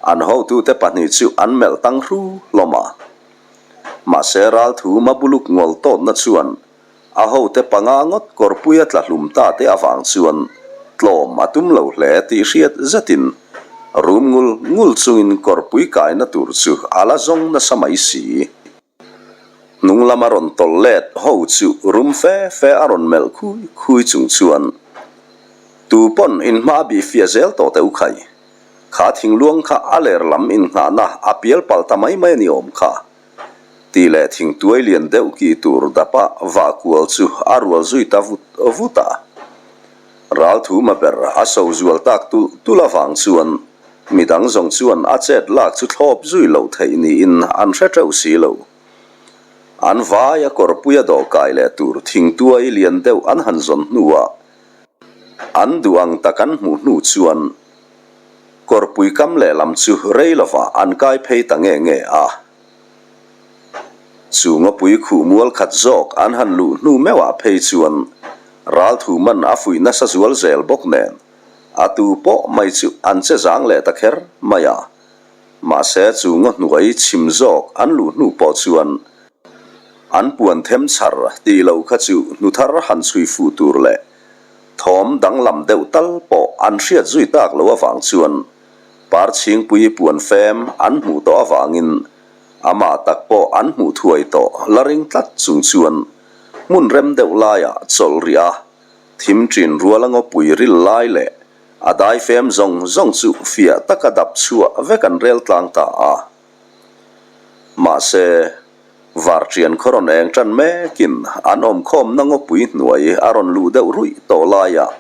an hotute pahnih chu an melh tang hru hlawm a. Mahse Ralthuma buluk ngawl tawtna chuan a hote panga ngawt kawrpui a tla hlum ta te avang chuan tlawm a tum lo hle tih hriat zetin rum ngul ngul chungin kawrpui kaina tur chu a la zawng nasa mai si. Hnung lama rawn tawlh let ho chu rum fe fe a rawn melh khui khui chung chuan tu pawn inhma a bih fiah zel tawh teh u khai. Kha thingluang kha a ler lam innghahna a pial palh ta mai mai a ni awm kha. Tih leh thingtuai lian deuh kih tur dapa vah kual chu a rual zui ta vut vut a. Ralthuma ber a so zual tak tulh tulh avang chuan Midang zawng chuan a chet lak chu thlawp zui loh theih niin an hre teuh si lo. An vai a kawrpui a dawhkai leh tur thingtuai lian deuh an han zawn hnuah an duh ang tak an hmuh hnu chuan kawrpui kam lehlam chu rei lovah an kai phei ta nge nge a. Chu ngawpui khuh mual khat zawk an han luh hnu meuhah phei chuan ralthuman a fuih nasa zual zel bawk nen A tu pawh mai chu an che zang leh ta kher mai a. Mahse chu ngaw hnuai chhim zawk an luh hnu pawh chuan an puan them chhar tih lo kha chu hnu thar han chhui fuh tur leh thawm danglam deuh tal pawh an hriat zui tak lo avang chuan Parchhingpui puan fem an hmuh tawh avangin amah tak pawh an hmuh thuai tawh la ring tlat chung chuan hmun rem deuh laiah chawlh rih a Thim ṭin ruala ngawpui ril lai leh A daifem zawng zawng chu fiah taka dap chhuah vek an rel tlang ta a. Mahse, Varṭian khaw rawn eng ṭan mekin an awmkhawmna ngawpui hnuai a rawn luh deuh ruih tawh laiah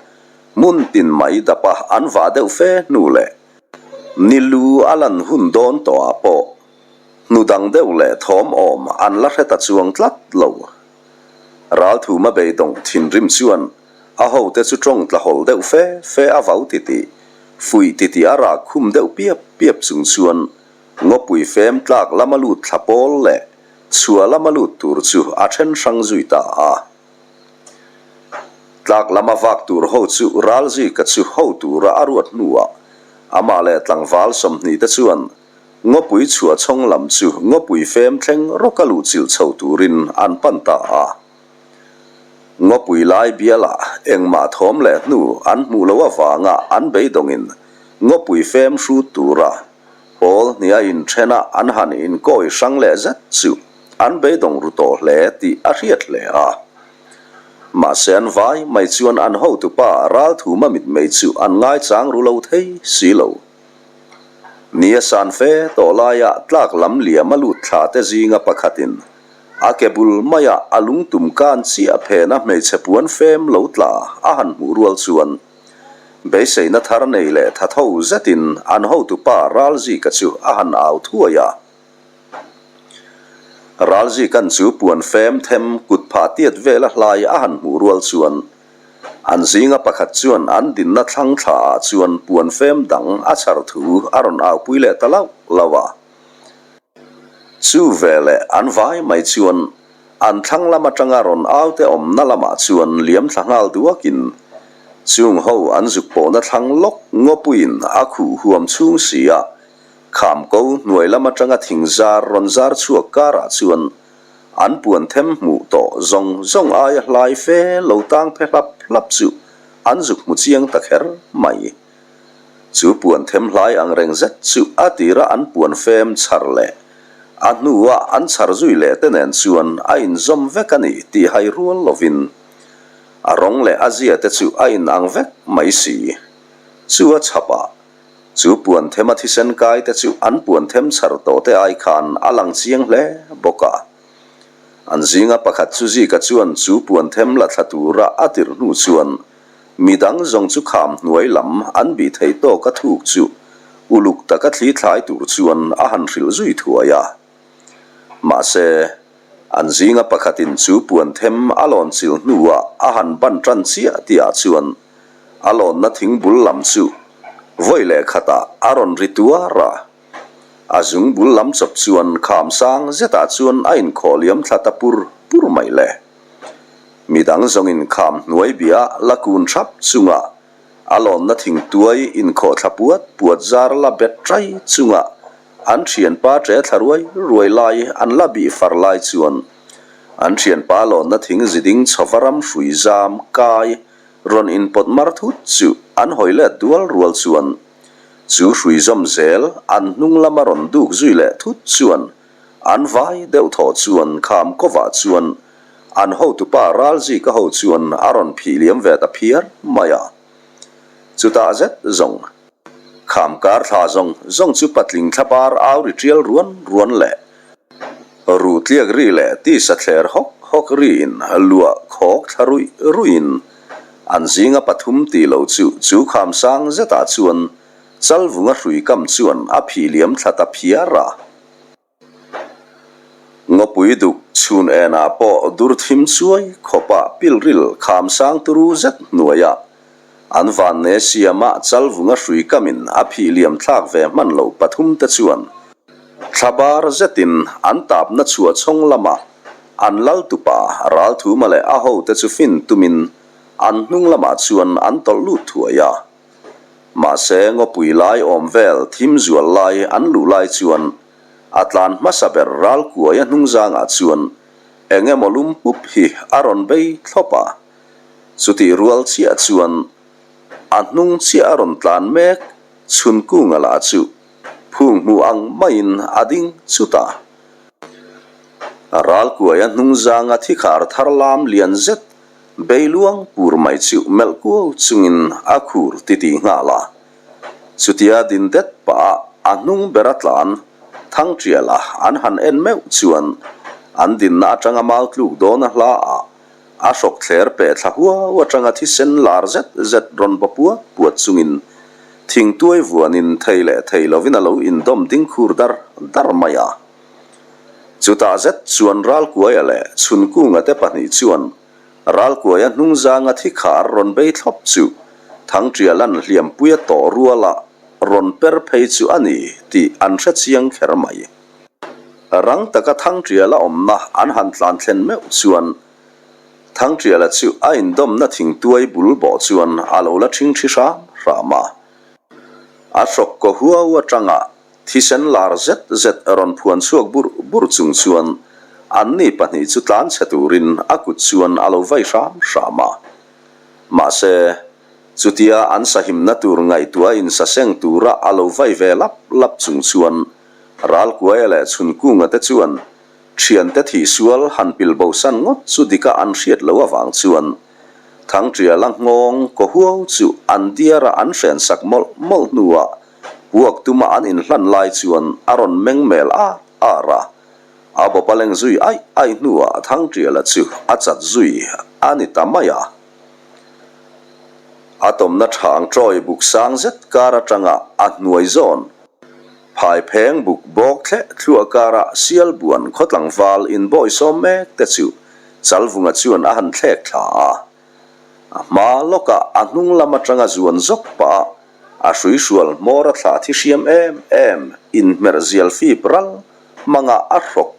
hmun tin mai dapa an vah deuh fe hnu leh ni lu a lan hun dawn tawhah pawh hnu dang deuh leh thawm awm an la hre ta chuang tlat lo. Ralthuma beidawng thinrim chuan a hote chu tawng tla hawl deuh fe fe a vau titih, fuih titih a rak khum deuh piap piap chung chuan ngawpui fem tlak lama lut thla pawl leh chhuah lama lut tur chu a then hrang zui ta a. Tlak lama vak tur ho chu Ralzika chu ho tura a ruat hnuah amah leh tlangval 20 te chuan Ngawpui chhuah chhawng lam chu ngawpui fem thleng rawka luh chilh chho turin an pan ta a. Ngawpui lai bialah engmah thawm leh hnu an hmuh loh avanga an beidawngin ngawpui fem hrut tura pawl hniha inthena an han inkawi hrang leh zet chu an beidawng ru tawh hle tih a hriat hle a. Mahse an vai mai chuan an hotupa Ralthuma mitmei chu an ngaichang ru lo thei si lo. Ni a san fe tawh laia tlak lam liam a lut thla te zinga pakhatin a ke bul maia a lungtum kan chiah phena hmeichhe puan fem lo tla a han hmuh rual chuan beiseina thar nei leh tha tho zetin an hotupa Ralzika chu a han au thuai a. Ralzikan chu puan fem them kut phah tiat vela hlai a han hmuh rual chuan An zinga pakhat chuan an dinna thlang thlaah chuan puan fem dang a chhar thu a rawn aupui leh ta lauh lauh a. Chu veleh an vai mai chuan an thlang lam atanga rawn aute awmna lamah chuan liam thla nghal duakin chung ho an zuk pawhna thlang lawk ngawpuiin a khuh huam chhung si a, kham ko hnuai lam atanga thing zar rawn zar chhuak karah chuan An puan them hmuh tawh zawng zawng aia hlai fe lo tang phe hlap hlap chu an zuk hmu chiang ta kher mai. Chu puan them hlai ang reng zet chu a tira an puan fem chhar leh a hnua an chhar zui leh te nen chuan a inzawm vek a ni tih hai rual lovin a rawng leh a zia te chu a inang vek mai si. Chu a chhapah Chu puan thema thisen kai te chu an puan them chhar tawh te ai khan a lang chiang hle bawk a. An zinga pakhat chu Zika chuan chu puan them la thla tura a tirh hnu chuan midang zawng chu kham hnuai lam an bih thei tawk a thuk chu uluk taka thli thlai tur chuan a han hrilh zui thuai a. Mahse, an zinga pakhatin chu puan them a lawn chilh hnuah a han ban tan chiah tihah chuan A lawnna thing bul lam chu vawi leh khatah a rawn ri tuar a. A zung bul lam chawp chuan kham sang zetah chuan a inkhawh liam thla ta pur pur mai le. Midang zawngin kham hnuai bia la kun thap chunga a lawnna thing tuai inkhawh thla puat puat zar la bet ṭai chunga an thianpa ṭe thla ruai ruai lai an la bih far lai chuan an thianpa lawnna thing ziding chhova ram hrui zam kai Rawn inpawt mar thut chu an hawi let dual rual chuan chu hrui zawm zel an hnung lama rawn duk zui leh thut chuan an vai deuh thaw chuan kham kovah chuan an hotupa Ralzika ho chuan a rawn phih liam ve ta phiar mai a. Chutah zet zawng Kham kar thla zawng zawng chu patling thla bar au ri tial ruan ruan leh ruh tliak ri leh tisa thler hawk hawk riin luah khawk thla ruih ruihin an zinga pathum tih lo chu chu kham sang zetah chuan Chalvunga hrui kam chuan a phih liam thla ta phiar a. Ngawpui duk chhun enah pawh dur thim chuai khawpah pilril kham sang turu zet hnuaiah an vanne siama Chalvunga hrui kamin a phih liam thlak ve hman lo pathum te chuan thla bar zetin an tapna chhuah chhawng lamah an lal tupa Ralthuma leh a hote chu fin tumin an hnung lamah chuan an tawlh lut thuai a. Mahse ngawpui lai awm vel thim zual lai an luh lai chuan A tlan hmasa ber ral kuai a hnung zangah chuan eng emaw lum pup hi a rawn bei thlawp a. Chutih rual chiah chuan a hnung chiah a rawn tlan mek chhun kunga lah chu phung hmu ang maiin a ding chut a. Ral kuai a hnung zanga thikhar thar lam lian zet. Bei luang pur mai chu melh kuau chungin a khur titih nghal a. Chutia din det pah a a hnung bera tlan Thangṭiala an han en meuh chuan an dinna atanga mau tluk dawn a hla a, a hrawk thler peh thla huau atanga thisen lar zet zet rawn ba puat puat chungin thingtuai vuanin thei leh thei lovin a lo indawm ding khur dar dar mai a. Chutah zet chuan Ralkuaia leh Chhunkunga te pahnih chuan Ralkuaia hnungzanga thi khar rawn bei thlawp chu Thangṭiala'n hliampuia tawh ruala rawn per phei chu a ni tih an hre chiang kher mai. Rang taka Thangṭiala awmna an han tlan thlen meuh chuan Thangṭiala chu a indawmna thingtuai bul bawh chuan a lo la ṭhingṭhi hram hram a. A hrawk kaw huau aṭanga Thisen lar zet zet rawn phuan chhuak burh burh chung chuan anni pahnih chu tlan chhe turin a kut chuan a lo vai hram hram a. Mahse, chutia an sahimna tur ngaihtuah insaseng tura a lo vai ve lap lap chung chuan Ralkuaia leh Chhunkunga te chuan thiante thihsual han pil bosan ngawt chu dika an hriat loh avang chuan Thangṭiala nghawng kaw huau chu an diara an hrensak mawlh mawlh hnuah Puak tuma an inhlan lai chuan a rawn meng mel ar ar a, a bawp a leng zui aih aih hnuah Thangṭiala chu a chat zui a ni ta mai a. A tawmna ṭhang ṭawi buk sang zet kar aṭanga a hnuai zawn phai pheng buk bawk thleh thluah kara sial buan khaw tlangval inbawisawm mek te chu Chalvunga chuan a han thlek thla a. A hma lawkah a hnung lam atanga zuan zawk pah a, a hruihrual hmawr a thlah thi hriam em em, inhmerh zial fip ral hmanga a hrawk.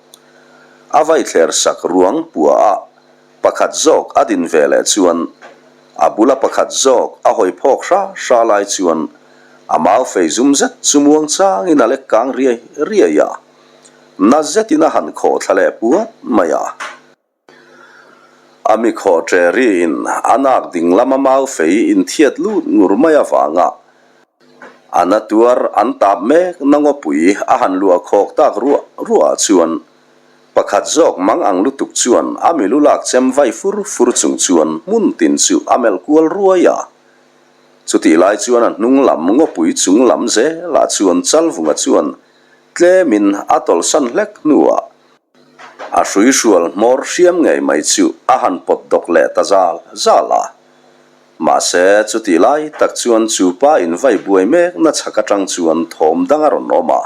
A vaithler sak ruang pua a, pakhat zawk a din ve leh chuan a bula pakhat zawk a hawi phawk hra hra lai chuan a mau fei zum zet chu muang changin a lek kang riai riai a, na zetin a han khawh thla leh puat mai a. A mi khawh ṭe riin a nak ding lama mau fei inthiat lut ngur mai avanga a na tuar an tap mek na ngawpui a han luah khawk tak ruah ruah ah chuan pakhat zawk mang ang lutuk chuan a mi lu lak chem vai fur fur chung chuan hmun tin chu a melh kual ruai a. Chutih lai chuan a hnung lam ngawpui chung lam zelah chuan Chalvunga chuan tlemin a tawlhsan hlek hnuah A hruihrual hmawr hriam ngei mai chu a han pawt dawk leh ta zal zal a. Mahse, chutih lai tak chuan chu pa invai buai mek na chhak atang chuan thawm dang a rawn awm a.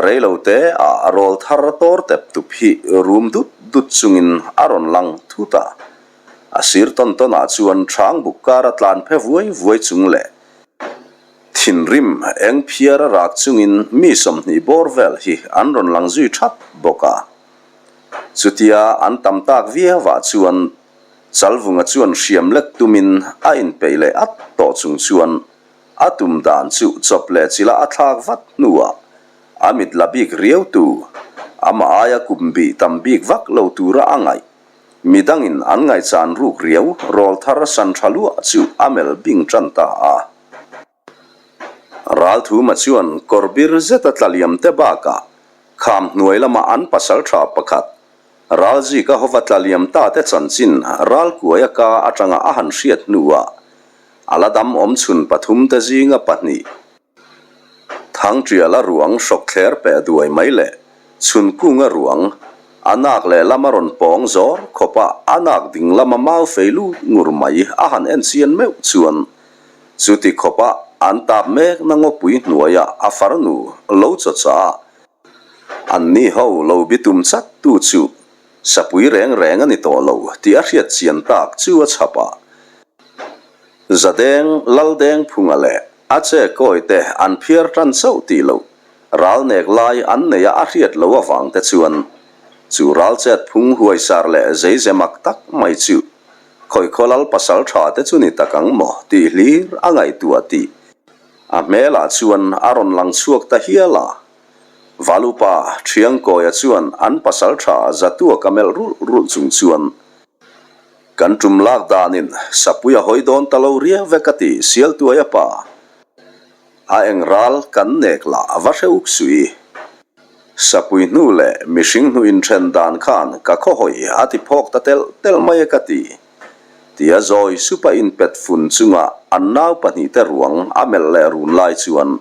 Reilo te ah rawl thar tawr tep tup hi rum dut dut chungin a rawn lang thut a. A sir tawn tawn ah chuan hrang buk kar a tlan phe vuai vuai chung leh Thinrim eng phiar a rak chungin mi 20 bawr vel hi an rawn lang zui that bawk a. Chutia an tam tak viauah chuan Chalvunga chuan hriam lek tumin a inpeih leh at tawh chung chuan a tum dan chu chawp leh chila a thlak vat hnuah a mit la bik riau tu, amah aia kum bih tam bik vak lo tura a ngaih midangin an ngaihchan ruk riau rawlthar san tha luah chu a melh bing tan ta a. Ralthuma chuan kawr bir zeta tla liam te bakah kham hnuai lama an pasal tha pakhat Ralzika hova tla liam ta te chanchin Ralkuaia ka atanga a han hriat hnuah a la dam awm chhun pathum te zinga pahnih Thangṭiala ruang hrawk thler peh duai mai leh Chhunkunga ruang a nak lehlam a rawn pawng zawr khawp a, a nak ding lama mau fei lut ngur mai a han en chian meuh chuan chuti khawpa an tap mekna ngawpui hnuaia a farnu lo chawcha a, anni ho lo bitum chat tu chu sapui reng reng a ni tawh lo tih a hriat chian tak chu a chhap a. Zadeng Laldeng Phunga leh A che kawi te an phiar tan chauh tih loh, ral nek lai an nei a a hriat loh avang te chuan chu ral chet phung huaisar leh zeize mak tak mai chu khawikhaw lal pasal tha te chu ni tak ang maw tih hlir a ngaihtuah tih a hmelah chuan a rawn lang chhuak ta hial a. Valupa Thiangkawia chuan an pasal tha Zatuaka melh rulh rulh chung chuan Kan tum lak danin sapui a hawi dawn ta lo riau ve ka ti Sialtuaia pa. A eng ral kan nek lah a va hre uk suih. Sapui hnu leh mihring hnu inthen dan khan ka khawhawi a ti phawk ta telh telh mai e ka ti. Tia zawi supa inpet fun chunga an nau pahnihte ruang a melh leh run lai chuan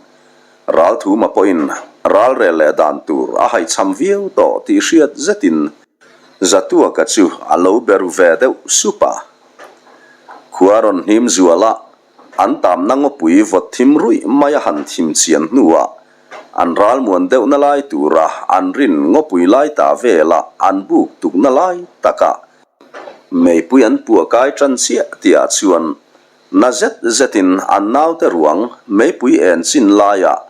Ralthuma pawhin ralrel leh dan tur a haihchham viau tawh tih hriat zetin Zatuaka chu a lo be ru ve deuh sup a. Khua rawn hnim zual a, an tamna ngawpui vawt thim ruih mai a han thim chian hnuah an ralmuan deuhna lai tura an rin ngawpui lai ta vela an buk tukna lai takah meipui an puah kai tan chiah tihah chuan na zet zetin an naute ruang meipui en chin laiah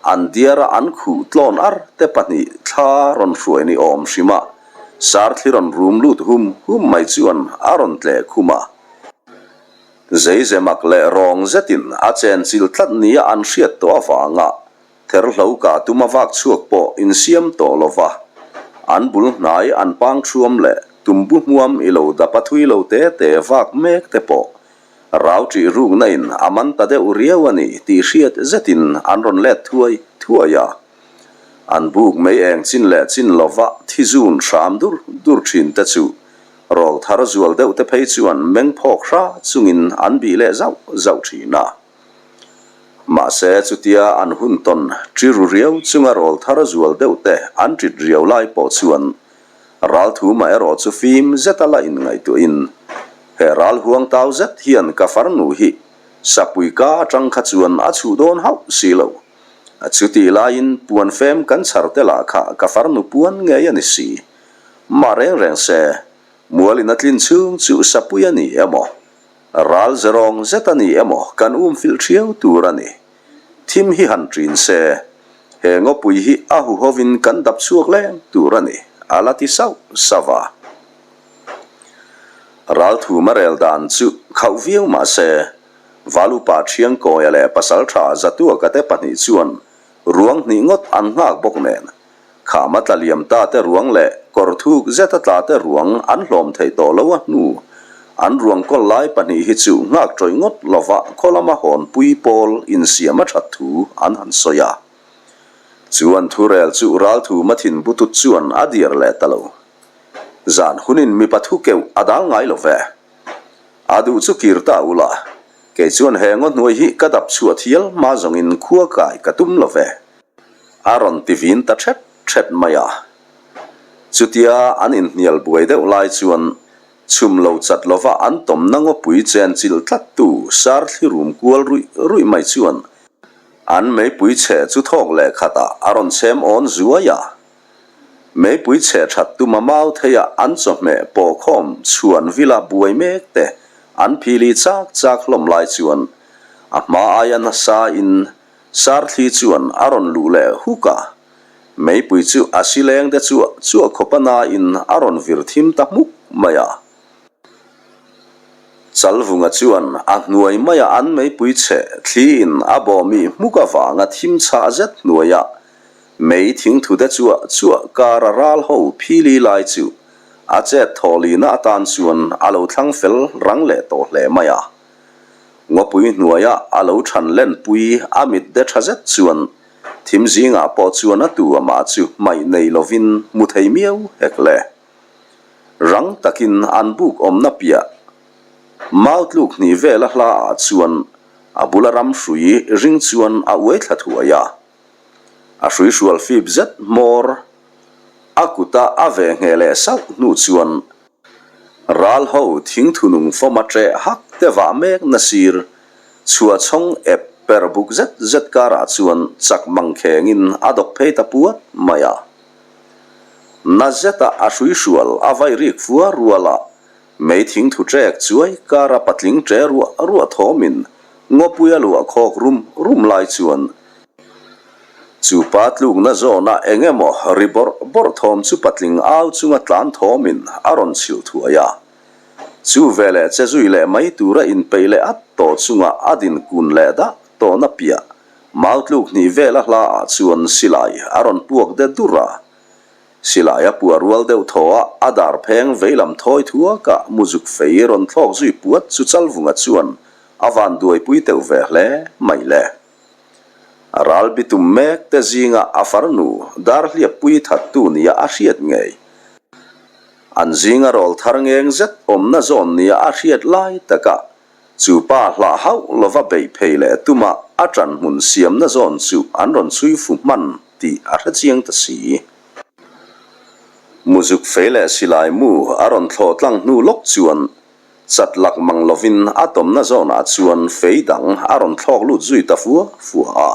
An diara an khuh tlawn ar te pahnih thla rawn hruai ni awm hrim a, sarthli rawn rum lut hum hum mai chuan a rawn tleh khum a. Zeizemak leh rawng zetin a chenchilh tlat nia an hriat tawh avanga therhlo kah tuma vak chhuak pawh insiam tawh lo va, an bul hnai an pang thuam leh tumbu hmuam i lo dap a thui lo te te vak mek te pawh Rau ṭih rukna in a man ta deuh riau a ni tih hriat zetin an rawn let thuai thuai a. An buk mei eng chin leh chin lova thi zun hram dur dur ṭhin te chu rawl thar zual deuh te phei chuan meng phawk hra chungin an bih leh zauh zauh ṭhin a. Mahse chutia an hun tawn ṭi ru riau chunga rawl thar zual deuh te an ṭit riau lai pawh chuan Ralthuma erawh chu fim zeta la inngaihtuahin, He ral huang tau zet hian ka farnu hi sapui ka atang kha chuan a chhuh dawn hauh si lo. Chutih laiin puan fem kan chhar te lah kha ka farnu puan ngei a ni si. Mah reng reng se, mualin a tlin chhung chu sapui a ni emaw, ral zerawng zet a ni emaw kan umfilh thiau tur a ni. Thim hi han ṭin se, he ngawpui hi a huhovin kan dap chhuak leng tur a ni, a la ti sauh sauh a. Ralthuma rel dan chu khauh viau mah se, Valupa Thiangkawia leh Pasalṭha Zatuaka te pahnih chuan ruang hnih ngawt an nghak bawk nen, Khama tla liam ta te ruang leh kawr thuk zeta tla te ruang an hlawm theih tawh lo a hnu. An ruang kawl lai pahnih hi chu nghak tawih ngawt lova khaw lama hawnpui pawl insiam a that thu an han sawi a. Chu an thurel chu Ralthuma thin butut chuan a diar leh ta lo. Zan hunin mipa thu keuh a dal ngai lo ve. A duh chu kir ta ula, kei chuan he ngaw hnuai hi ka dap chhuah thial hma zawngin khua kai ka tum lo ve. A rawn ti vin ta ṭhet ṭhet mai a. Chutia an inhnial buai deuh lai chuan chhum lo chat lova an tawmna ngawpui chen chilh tlattu sarthli rum kual ruih ruih mai chuan an meipui chhe chu thawk leh khatah a rawn chhem awn zuai a. Meipui chhe that tuma mau theia an chawhmeh pawhkhawm chhuan vila buai mek te an phili chak chak hlawm lai chuan a hma aia nasa in Sarthli chuan a rawn luh leh huk a, meipui chu a sileng te chuah chuah khawp a nain a rawn vir thim ta hmuk mai a. Chalvunga chuan a hnuai maia an meipui chhe thliin a bawhmih hmuk avanga thim chhah zet hnuaia mei thingthu te chuah chuah kara ral ho phili lai chu a chet thawhlina atan chuan a lo thlang fel rang leh tawh hle mai a. Ngawpui hnuaia a lo than lenpui a mit de tha zet chuan thim zingah pawh chuan a tu amah chu hmaih nei lovin hmu thei miau hek le. Rang takin an buk awmna piah mau tluk hnih vela hla ah chuan a bula ram hrui ring chuan a uai thla thuai a. A hrui hrual fip zet hmawr a kuta a ve ngheh leh sauh hnu chuan Ral ho thingthunung fawma ṭeh hak te vah mek na sir, chhuah chhawng ep per buk zet zet karah chuan chak mang khengin a dawk phei ta puat mai a. Na zeta a hrui hrual a vai rik fua rual a, mei thingthu ṭek chuai kara patling ṭe ruah ruah thawmin ngawpui a luah khawk rum rum lai chuan Chu pa tlukna zawna eng emaw ri bawrh bawrh thawm chu patling au chunga tlan thawmin a rawn chhilh thuai a. Chu veleh che zui leh mai tura inpeih leh at tawh chunga a din kun leh dah tawhna piah mau tluk hnih vela hla ah chuan silai a rawn puak de dur a. Silai a puah rual deuh thaw a, a dar pheng veilam thawi thuaka muzuk fei rawn thlawk zui puat chu Chalvunga chuan a van duaipui teuh ve hle mai le. Ral bitum mek te zinga a farnu Darhliappui thattu nia a hriat ngei. An zinga rawl thar ngeng zet awmna zawn nia a hriat lai taka chu pa hlah hauh lova beih phei leh tuma a ṭan hmun siamna zawn chu an rawn chhui fu hman tih a hre chiang ta si. Muzuk fei leh silai mu a rawn thlawh tlang hnu lawk chuan chat lak mang lovin a tawmna zawnah chuan fei dang a rawn thlawk lut zui ta fua fua a.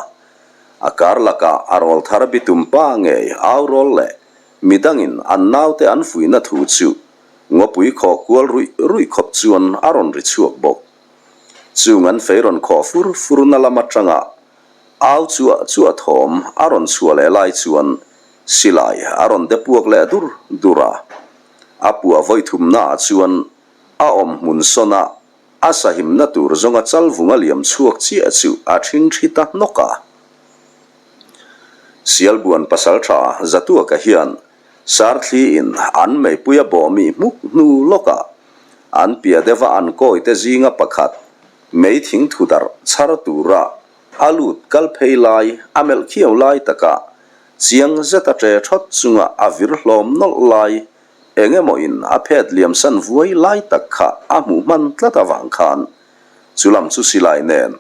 A kar lakah a rawl thar bitum pa ngei au rawl leh midangin an naute an fuihna thu chu ngawpui khawh kual ruih ruih khawp chuan a rawn ri chhuak bawk. Chung an fei rawn khawh fur furna lam atanga au chuah chuah thawm a rawn chhuah leh lai chuan silai a rawn de puak leh dur dur a. A puah vawi thumnaah chuan a awm hmun sawn a, a sahimna tur zawnga chalvunga liam chhuak chiah chu a ṭhingṭhi ta hnawk a. Sialbuan pasalṭha Zatuaka hian Sarthliin an meipui a bawhmih hmuk hnu lawkah an piah deuha an kawite zinga pakhat mei thing thu darh chhar tura a lut kal phei lai a melh khiau lai takah chiang zeta ṭe ṭhawt chunga a vir hlawm nawlh lai eng emaw in a phet liam san vuai lai tak kha a hmuh hman tlat avang khan chu lam chu silai nen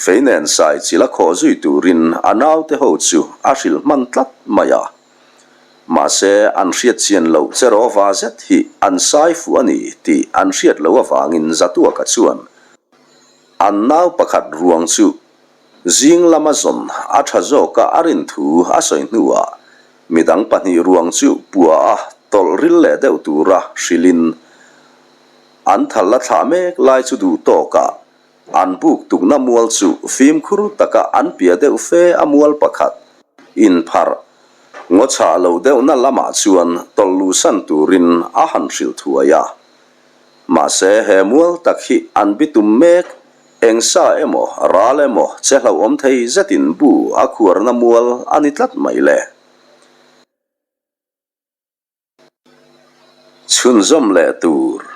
fei nen sai chil a khawh zui turin a naute ho chu a hrilh hman tlat mai a. Mahse, an hriat chian loh che rawva zet hi an sai fuh a ni tih an hriat loh avangin Zatuaka chuan an nau pakhat ruang chu zing lama zawn a tha zawka a rin thu a sawi hnuah midang pahnih ruang chu pua a tawlh ril leh deuh tura hrilhin an thal la thlah mek lai chu duh tawkah An buk tukna mual chu fimkhur taka an piah deuh fe a mual pakhat inpharh ngaw chhah lo deuhna lamah chuan tawlh luhsan turin a han hrilh thuai a. Mahse he mual tak hi an bitum mek, eng sa emaw ral emaw che hlauhawm thei zetin bu a khuarna mual a ni tlat mai le. Chhunzawm leh tur.